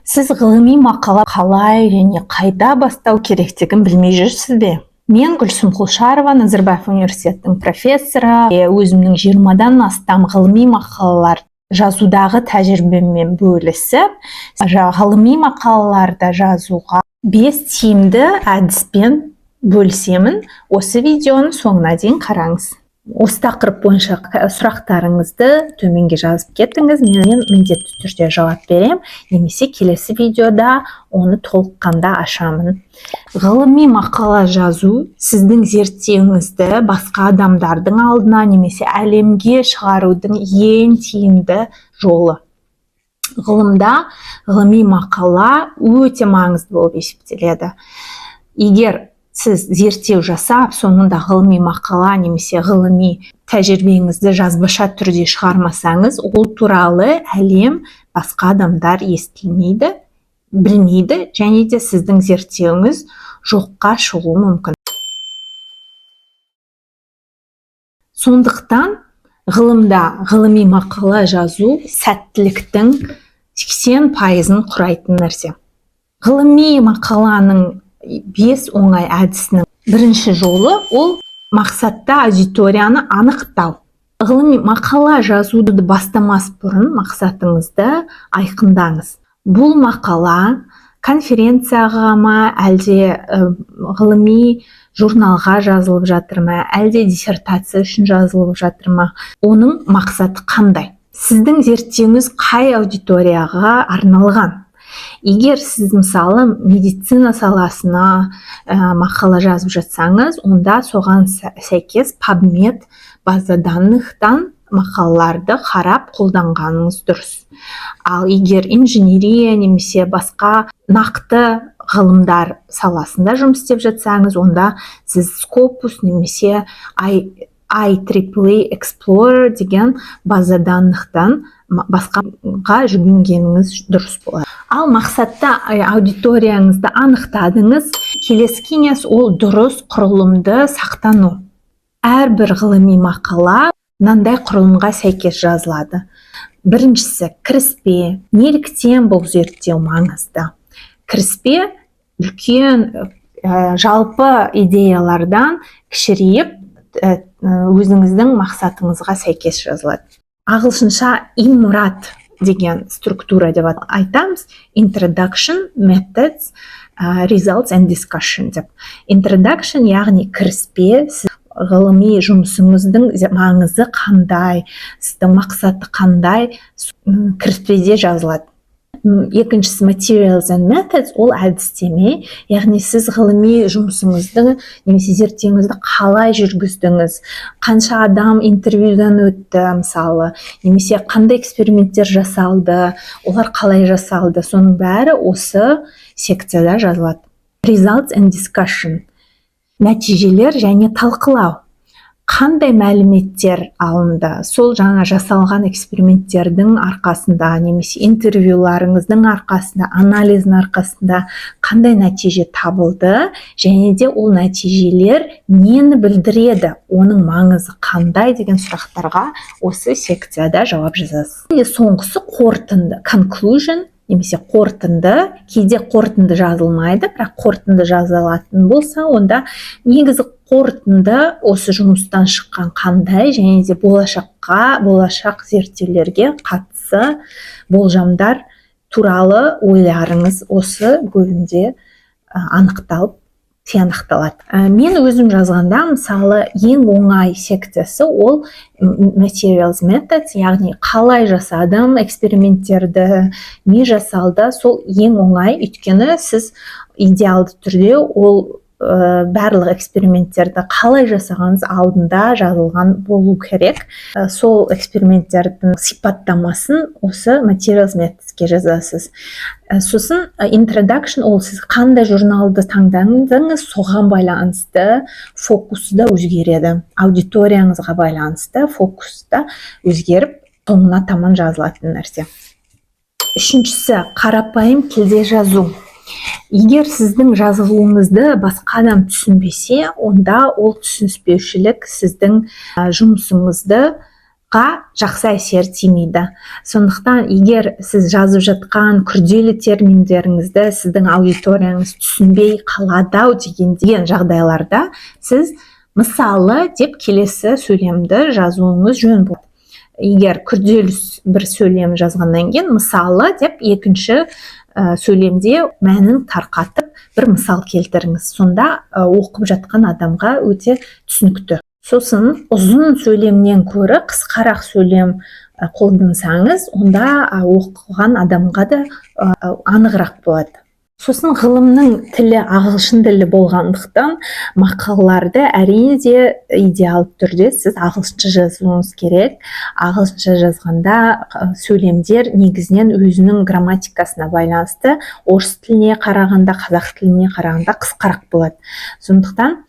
Сіз ғылыми мақала қалай және қайда бастау керектігін білмей жүрсіз бе? Мен Гүлсім Құлшарова, Назарбаев университетінің профессоры, өзімнің 20-дан астам ғылыми мақалалар жазудағы тәжірибеммен бөлісіп, ғылыми мақалаларды жазуға 5 тиімді әдіспен бөлісемін. Осы видеоның соңына дейін қараңыз. Осы тақырып бойынша сұрақтарыңызды төменге жазып кетіңіз, мен міндетті түрде жауап берем немесе келесі видеода оны толыққанда ашамын. Ғылыми мақала жазу сіздің зерттеуіңізді басқа адамдардың алдына немесе әлемге шығарудың ең тиімді жолы. Ғылымда ғылыми мақала өте маңызды болып есептеледі. Егер сіз зерттеу жасап, соңында ғылыми мақала немесе ғылыми тәжірибеңізді жазбаша түрде шығармасаңыз, ол туралы әлем, басқа адамдар естілмейді, білмейді және де сіздің зерттеуіңіз жоққа шығуы мүмкін. Сондықтан ғылымда ғылыми мақала жазу сәттіліктің 80%-ын құрайтын нәрсе. Ғылыми мақаланың 5 оңай әдісінің бірінші жолы ол мақсатты аудиторияны анықтау. Ғылыми мақала жазуды бастамас бұрын мақсатыңызды айқындаңыз. Бұл мақала конференцияға ма, әлде ғылыми журналға жазылып жатыр ма, әлде диссертация үшін жазылып жатыр ма? Оның мақсаты қандай? Сіздің зерттеуіңіз қай аудиторияға арналған? Егер сіз, мысалы, медицина саласына мақала жазып жатсаңыз, онда соған сәйкес PubMed база данныхтан мақалаларды қарап қолданғаныңыз дұрыс. Ал егер инженерия немесе басқа нақты ғылымдар саласында жұмыс істеп жатсаңыз, онда сіз Scopus немесе IEEE Explorer деген база данныхтан басқаға жүгінгеніңіз дұрыс болады. Ал мақсатты аудиторияңызды анықтадыңыз. Келесі кеңес ол дұрыс құрылымды сақтану. Әрбір ғылыми мақала мынандай құрылымға сәйкес жазылады. Біріншісі кіріспе. Неліктен бұл зерттеу маңызды? Кіріспе үлкен жалпы идеялардан кішірейіп, өзіңіздің мақсатыңызға сәйкес жазылады. Ағылшынша IMRAD деген структура деп айтамыз. Introduction, Methods, Results and Discussion деп. Introduction, яғни кіріспе, сіз ғылыми жұмысыңыздың маңызы қандай, сіздің мақсаты қандай, кіріспеде жазылады. Екіншісі materials and methods, ол әдістеме, яғни сіз ғылыми жұмысыңызды немесе зерттеуіңізді қалай жүргіздіңіз, қанша адам интервьюдан өтті, мысалы, немесе қандай эксперименттер жасалды, олар қалай жасалды, соның бәрі осы секцияда жазылады. Results and discussion, нәтижелер және талқылау. Қандай мәліметтер алынды? Сол жаңа жасалған эксперименттердің арқасында немесе интервьюларыңыздың арқасында, анализдің арқасында қандай нәтиже табылды және де ол нәтижелер нені білдіреді, оның маңызы қандай деген сұрақтарға осы секцияда жауап жазасыз. Және соңғысы қорытынды, conclusion немесе қорытынды. Кейде қорытынды жазылмайды, бірақ қорытынды жазылатын болса, онда негізі қорытынды осы жұмыстан шыққан қандай және де болашақ зерттеулерге қатысы болжамдар туралы ойларыңыз осы бөлімде анықталып, тиянақталады. Мен өзім жазғанда, мысалы, ең оңай секциясы ол materials methods, яғни қалай жасадым эксперименттерді, не жасалды, сол ең оңай, өйткені сіз идеалды түрде ол барлық эксперименттерді қалай жасағаныңыз алдында жазылған болу керек. Сол эксперименттердің сипаттамасын осы materials methodsке жазасыз. Сосын introduction, ол сіз қандай журналды таңдадыңыз, соған байланысты фокусы да өзгереді. Аудиторияңызға байланысты фокус та өзгеріп, соңына таман жазылатын нәрсе. Үшіншісі қарапайым тілде жазу. Егер сіздің жазылуыңызды басқа адам түсінбесе, онда ол түсініспеушілік сіздің жұмысыңызды жақсы әсер тимейді. Сондықтан егер сіз жазып жатқан күрделі терминдеріңізді сіздің аудиторияңыз түсінбей қалады ау деген жағдайларда, сіз «мысалы» деп келесі сөйлемді жазуыңыз жөн болады. Егер күрделі бір сөйлем жазғаннан кейін «мысалы» деп екінші сөйлемде мәнін тарқатып, бір мысал келтіріңіз. Сонда оқып жатқан адамға өте түсінікті. Сосын ұзын сөйлемнен көрі қысқарақ сөйлем қолдансаңыз, онда оқыған адамға да анығырақ болады. Сосын ғылымның тілі ағылшын тілі болғандықтан, мақалаларды, әрине де, идеалды түрде сіз ағылшынша жазуыңыз керек. Ағылшынша жазғанда сөйлемдер негізінен өзінің грамматикасына байланысты орыс тіліне қарағанда, қазақ тіліне қарағанда қысқарақ болады. Сондықтан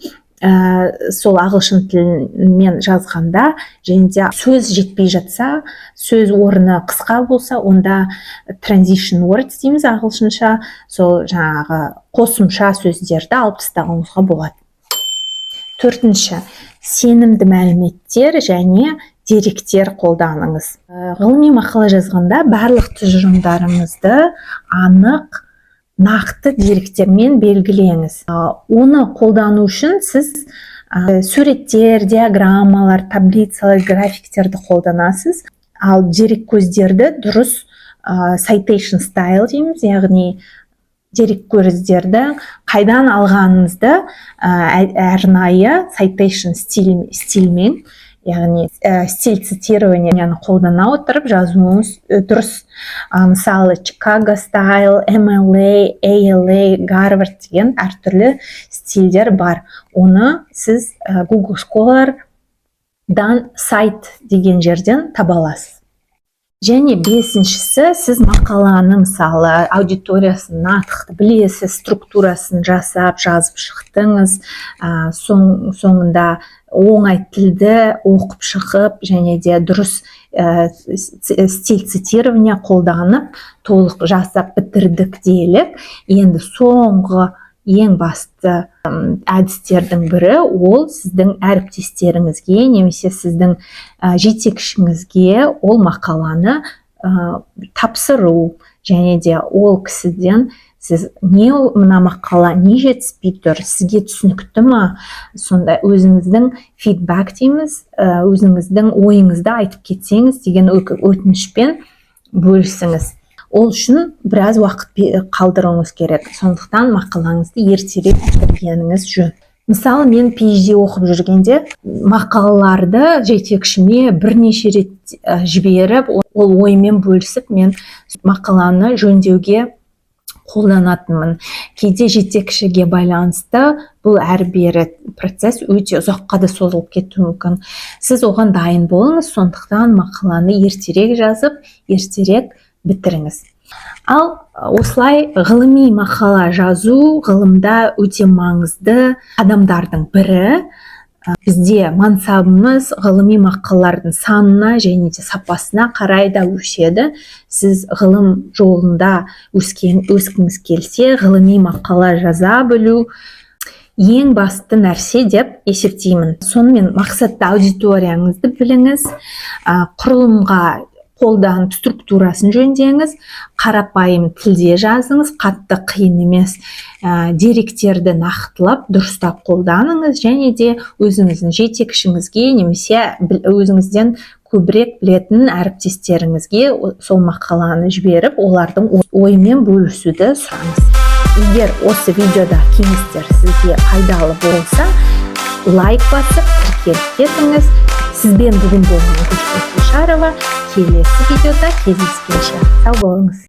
сол ағылшын тілімен жазғанда және де сөз жетпей жатса, сөз орны қысқа болса, онда transition words дейміз ағылшынша, сол жаңағы қосымша сөздерді алып тастауыңызға болады. Төртінші, сенімді мәліметтер және деректер қолданыңыз. Ғылыми мақала жазғанда барлық тұжырымдарыңызды анық, нақты деректермен белгілеңіз. Оны қолдану үшін сіз суреттер, диаграммалар, таблицалар, графиктерді қолданасыз. Ал дереккөздерді дұрыс, citation style дейміз, яғни дереккөздерді қайдан алғаныңызды арнайы citation стильмен, яғни стиль цитирования ны қолдана отырып жазуыңыз дұрыс. Мысалы, Chicago style, MLA, ALA, Гарвард деген әртүрлі стильдер бар. Оны сіз Google Scholar-дан cite деген жерден таба аласыз. Және бесіншісі, сіз мақаланы, мысалы, аудиториясын нақты білесіз, структурасын жасап, жазып шықтыңыз, соңында оңай тілді оқып шығып және де дұрыс стиль цитирования қолданып, толық жасап бітірдік делік. Енді соңғы ең басты әдістердің бірі — ол сіздің әріптестеріңізге немесе сіздің жетекшіңізге ол мақаланы тапсыру және де ол кісіден сіз не, мына мақала не жетіспей тұр, сізге түсінікті ма, сондай өзіңіздің feedback дейміз, өзіңіздің ойыңызды айтып кетсеңіз деген өтінішпен бөлісіңіз. Ол үшін біраз уақыт қалдыруыңыз керек, сондықтан мақалаңызды ертерек бітіргеніңіз жөн. Мысалы, мен PhD оқып жүргенде мақалаларды жетекшіме бірнеше рет жіберіп, ол ойымен бөлісіп, мен мақаланы жөндеуге қолданатынмын. Кейде жетекшіге байланысты бұл әрі бері процесс өте ұзаққа да созылып кетуі мүмкін. Сіз оған дайын болыңыз, сондықтан мақаланы ертерек жазып, ертерек бітіріңіз. Ал осылай ғылыми мақала жазу ғылымда өте маңызды қадамдардың бірі. Бізде мансабымыз ғылыми мақалалардың санына және де сапасына қарай да өседі. Сіз ғылым жолында өскіңіз келсе, ғылыми мақала жаза білу ең басты нәрсе деп есептеймін. Сонымен, мақсатты аудиторияңызды біліңіз, құрылымға қолданып, структурасын жөндеңіз, қарапайым тілде жазыңыз, қатты қиын емес, деректерді нақтылап, дұрыстап қолданыңыз және де өзіңіздің жетекшіңізге немесе өзіңізден көбірек білетін әріптестеріңізге сол мақаланы жіберіп, олардың ойымен бөлісуді сұраңыз. Егер осы видеода кеңестер сізге пайдалы болса, лайк басып, тіркеліп кетіңіз. Сізбен бүгін болған Гүлсім Құлшарова. Келесі видеода кездескенше сау болыңыз.